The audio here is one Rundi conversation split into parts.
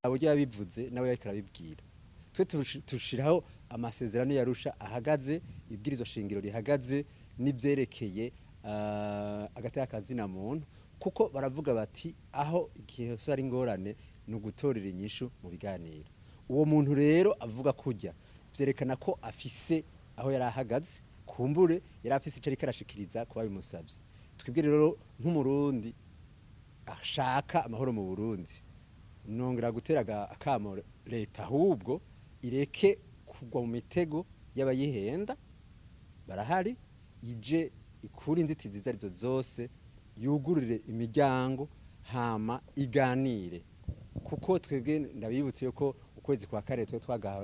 Buryo yabivuze nawe yariko arabibwira, twe tushiraho amasezerano yarusha ahagaze, ibwirizwa shingiro rihagaze n'ivyerekeye agateka kazina muntu, kuko baravuga bati aho igihe hose ari ingorane ni ugutorera inyishu mu biganiro. Uwo muntu rero avuga kurya vyerekana ko afise aho yari ahagaze, kumbure yari afise ico ariko arashikiriza kuba bimusavye. Twebwe rero nk'Umurundi ashaka amahoro mu Burundi, nongera gutera akamo leta, ahubwo ireke kugwa mu mitego y'abayihenda barahari, ije ikura inzitizi izo arizo zose, yugurure imiryango hama iganire. Kuko twebwe ndabibutse yuko ukwezi kwa kane twe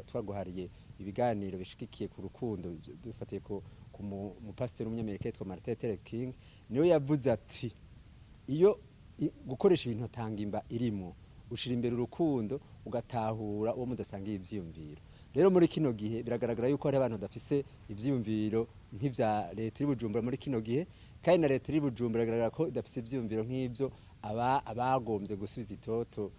twaguhariye ibiganiro bishigikiye ku rukundo, dufatiye ku mupasiteri w'umunyamerika yitwa Martin Luther King, niwe yavuze ati iyo gukoresha ibintu atangimba irimo, ushira imbere urukundo ugatahura uwo mudasangiye ivyiyumviro. Rero muri kino gihe biragaragara yuko hari abantu badafise ivyiyumviro nk'ivya leta iri Bujumbura muri kino gihe, kandi na leta iri Bujumbura biragaragara ko idafise ivyiyumviro nk'ivyo abagombye gusubiza itoto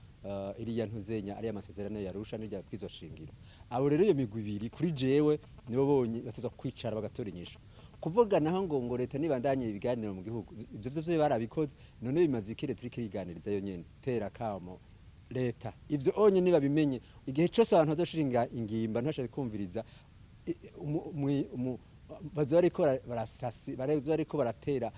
iriya ntuzenya ariya masezerano yarusha n'irya kwizo shingiro. Abo rero iyo migwi ibiri kuri jewe nibo bonye batoza kwicara bagatora inyishu. Kuvuga naho ngo leta nibandanye ibiganiro mu gihugu, ivyo vyo barabikoze, none bimaze iki leta iriko iriganiriza yo nyene? Tera kamo leta ivyo onye nibabimenye, igihe cose abantu bazoshinga ingimba ntashaka kumviriza, bazoba bariko barasasi, bazoba bariko baratera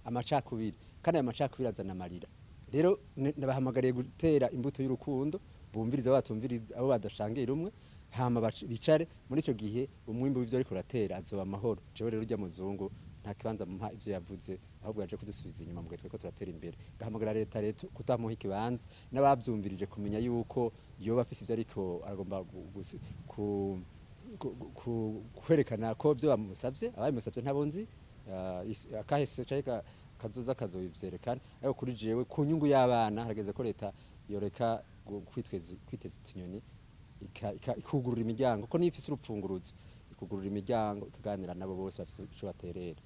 amacakubiri, kandi ayo macakubiri azana amarira. Rero nabahamagariye gutera imbuto y'urukundo, bumviriza batumviriza abo badashangiye rumwe, hama bicare. Muri ico gihe umwimbu w'ivyo ariko uratera azoba amahoro. Jewe rero urya muzungu nta kibanza mpa ivyo yavuze, ahubwo yaje kudusubiza inyuma mu gihe tweko turatera imbere. Gahamagara leta rero kutamuha ikibanza, n'abavyumvirije kumenya yuko yoba afise ivyo ariko aragomba kwerekana ko ivyo bamusavye, ababimusavye ntabo nzi, akahise canke kazoza kazobivyerekana. Ariko kuri jewe ku nyungu y'abana harageze ko leta yoreka kwiteza utunyoni, ikugurura imiryango, ko niyo ifise urupfunguruzo ikugurura imiryango ikaganira nabo bose bafise ico baterera.